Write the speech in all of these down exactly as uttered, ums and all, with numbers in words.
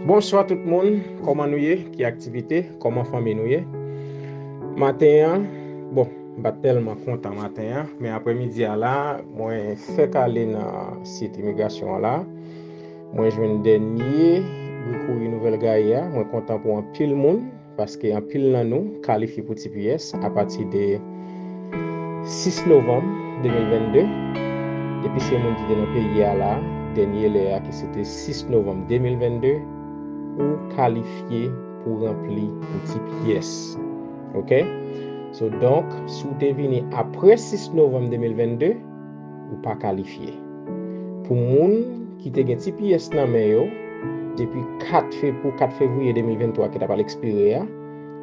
Bonswa tout moun, kòman nou ye? Ki aktivite? Kòman fanmi nou ye? Maten an, bon, m pa t tèlman kontan maten an, men aprèmidi a la, mwen fèk ale nan sit imigrasyon an la. Mwen jwenn dènye bri kouri Nouvèl Gaye a. Mwen kontan pou anpil moun, paske anpil nan nou kalifye pou T P S apati de sis novanm de mil vennde. Depi se moun ki te nan peyi a la, dènye lè a, ki se te sis novanm de mil vennde, ou kalifye pou ranpli pou T P S. Oke? So, donk, si w te vini apre sis novanm de mil vennde, ou pa kalifye. Pou moun ki te gen T P S nan men yo, depi kat fe-, pou kat fevriye de mil venntwa ki t ap al ekspire a,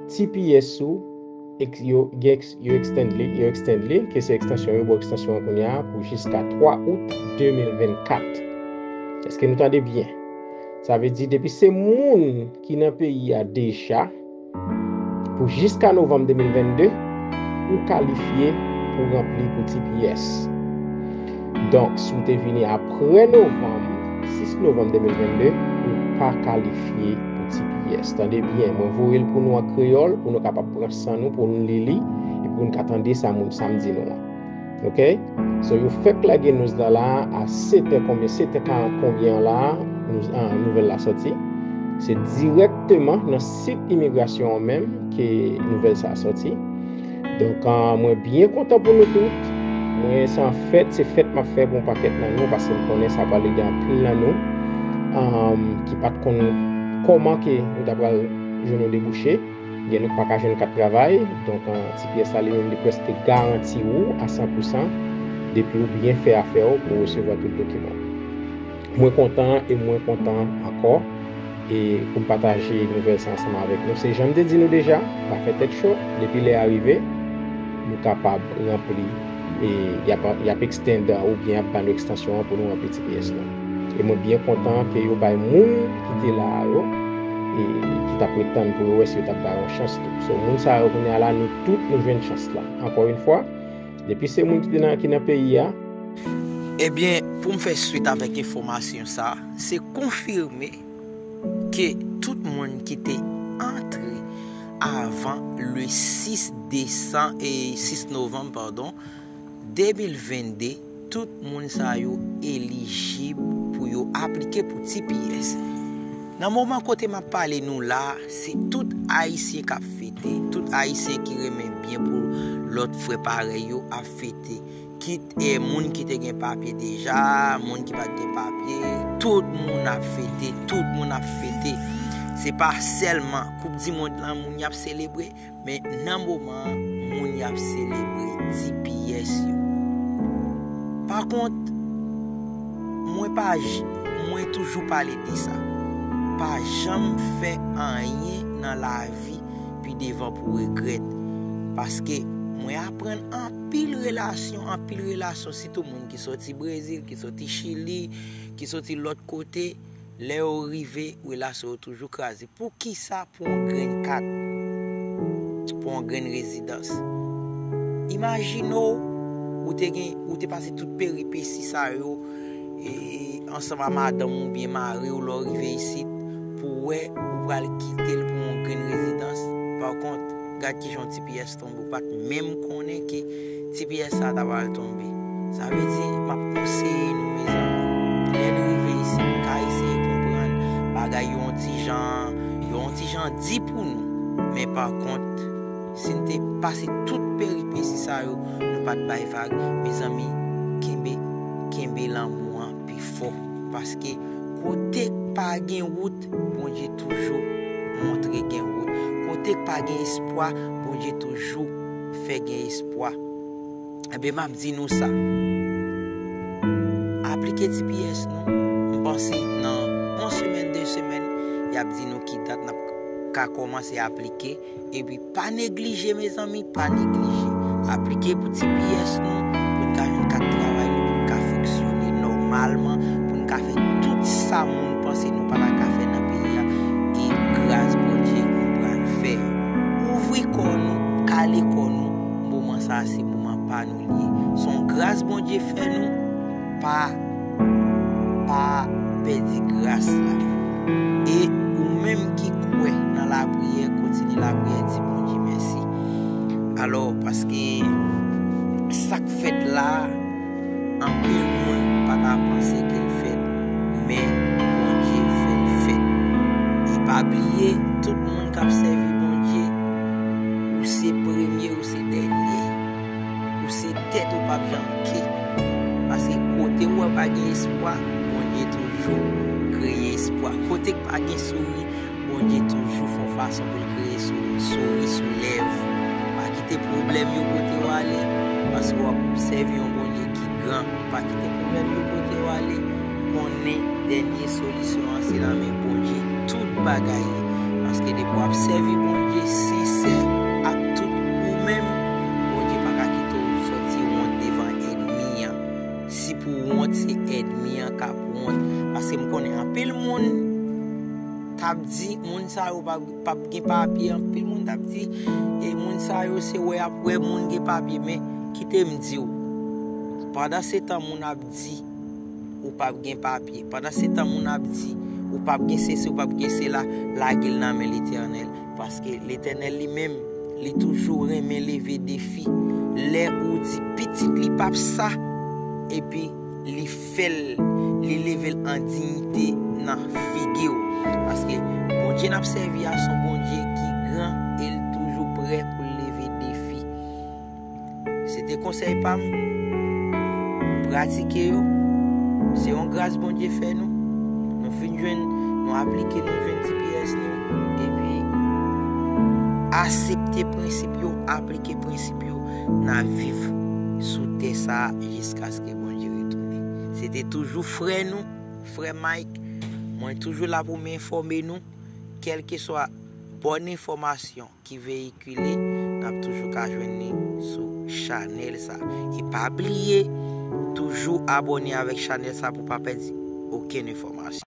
T P S ou, ex-, yo, gen ex-, yo extend li, yo extend li, ke se ekstansyon yo, bon, ekstansyon an kounye a pou jiska twa out de mil vennkat. Èske nou tande byen? Sa vle di, depi se moun ki nan peyi a deja, pou jiska novanm de mil vennde, ou kalifye pou ranpli pou T P S. Donk, si w te vini apre novanm, sis novanm de mil vennde, ou pa kalifye pou T P S. Tande byen, mwen voye l pou nou an kreyòl, pou nou kapab pran san nou, pou nou li li, epi pou nou ka tande sa moun sa m di nou an. Oke? So, yo fèk lage news la la a sèt è konbyen, sèt è karant konbyen an la a, nou-, an, nouvèl la sòti. Se dirèkteman nan sit imigrasyon an menm ke nouvèl sa a sòti. Donk, ah, mwen byen kontan pou nou tout. Mwen, se an fèt, se fèt m ap fè pou yon pakèt nan nou, paske m konnen sa pral ede anpil nan nou, um, ki pa t konn kòman ke nou ta pral jwenn yon debouche. Gen nou k pa ka jwenn kat travay, donk, ah, T P S la li menm li prèske garanti ou a san pou san, depi ou byen fè afè w pou w resevwa tout dokiman. Mwen kontan e mwen kontan ankò. E pou m pataje nouvèl sa ansanm avèk nou. Se jan m te di nou deja, pa fè tèt cho, depi lè a rive, nou kapab ranpli e y ap, y ap extend oubyen y ap ba nou ekstansyon an pou nou ranpli T P S nou. E mwen byen kontan ke yo bay moun ki te la a yo, e ki t ap ret tann pou yo wè si yo t ap bay yon chans tou. So, moun sa yo kounye a la, nou tout nou jwenn chans la. Ankò yon fwa, depi se moun ki te nan, ki nan peyi a, Ebyen, pou m fè swit avèk enfòmasyon sa, se konfime ke tout moun ki te antre avan le sis desanm, e sis novanm, padon, de mil vennde, tout moun sa yo elijib pou yo aplike pou T P S. Nan moman kote m ap pale nou la, se tout Ayisyen k ap fete, tout Ayisyen ki renmen byen pou lòt frè parèy yo ap fete. Kit, e, moun ki te gen papye deja, moun ki pa t gen papye, tout moun ap fete, tout moun ap fete. Se pa sèlman Koup di Mond lan moun y ap selebre, men nan moman an, moun y ap selebre T P S yo. Pa kont, mwen pa j-, mwen toujou pale de sa. Pa janm fè anyen nan lavi pi devan pou regrèt. Paske mwen aprann anpil relasyon, anpil relasyon, sitou moun ki soti Brezil, ki soti Chili, ki soti lòt kote, lè yo rive, relasyon yo toujou kraze. Poukisa pou yon grenn kat, pou yon grenn rezidans? Imajine w, ou te gen, ou te pase tout peripesi sa yo, e, ansanm a madanm ou byen mari w, lè w rive isit, pou w wè ou pral kite l pou yon grenn rezidans. Pa kont, gad kijan yon T P S tonbe, ou pa t menm konnen ke T P S sa ta pral tonbe. Sa vle di, m ap konseye nou, mezanmi, lè n rive isit, n ka eseye konprann bagay yo yon ti jan, yo yon ti jan di pou nou. Men pa kont, si n te pase tout peripesi sa yo, nou pa t bay vag, mezanmi, kenbe, kenbe lanmou an pi fò. Paske kote k pa gen wout, Bondye toujou montre gen wout. Kote k pa gen espwa, Bondye toujou fè gen espwa. Ebyen, m ap di nou sa. Aplike T P S nou. M panse nan yon semèn, de semèn, y ap di nou ki dat n ap ka kòmanse aplike. Epi pa neglije, mezanmi, pa neglije. Aplike pou T P S nou, pou n ka jwenn kat travay nou, pou n ka fonksyone nòmalman, pou n ka fè tout sa moun panse nou pa ta ka fè nan peyi a. E gras Bondye, nou pral fè yo. Ouvri kò nou, kale kò nou, moman sa a se moman pa nou li ye. Se yon gras Bondye fè nou, pa, pa pèdi gras la. E Bliye, tout moun k ap sèvi Bondye, ou se premye, ou se dènye. Ou se tèt, ou p ap janm ke. Paske kote w wè pa gen espwa, Bondye toujou kreye espwa. Kote k pa gen souri, Bondye toujou fè yon fason pou l kreye souri, souri sou lèv ou. Pa kite pwoblèm yo pote w ale, paske w ap sèvi yon Bondye ki gran. Pa kite pwoblèm yo pote w ale. Konnen dènye solisyon an se nan men Bondye. Tout bagay. Paske depi w ap sèvi Bondye sensè ak tout ou menm, Bondye pa ka kite w sòti wont devan ènmi an. Si pou wont, se ènmi an k ap wont. Paske m konnen anpil moun t ap di, moun sa yo p ap, p ap gen papye. Anpil moun t ap di, e moun sa yo se wè y ap wè moun gen papye. Men kite m di w, pandan se tan moun ap di ou p ap gen papye, pandan se tan moun ap di ou p ap gen sesi, ou p ap gen sela, lage l nan men Letènèl. Paske Letènèl li menm, li toujou renmen leve defi. Lè ou di pitit li p ap sa, epi li fè l, li leve l an diyite nan figi w. Paske Bondye n ap sèvi a se yon Bondye ki gran e l toujou prè pou l leve defi. Se te konsèy pa m. Pratike yo. Se yon gras Bondye fè nou. Nou fin jwenn, nou aplike, nou jwenn G P S nou. Epi, aksepte prensip yo, aplike prensip yo, n a viv sou tè sa a jiskaske Bondye retounen. Se te toujou frè nou, frè Mike. Mwen toujou la pou m enfòme nou, kèlkeswa bòn enfòmasyon ki veyikile, n ap toujou ka jwenn li sou chanèl sa. E pa bliye, toujou abòne avèk chanèl sa pou pa pèdi okenn enfòmasyon.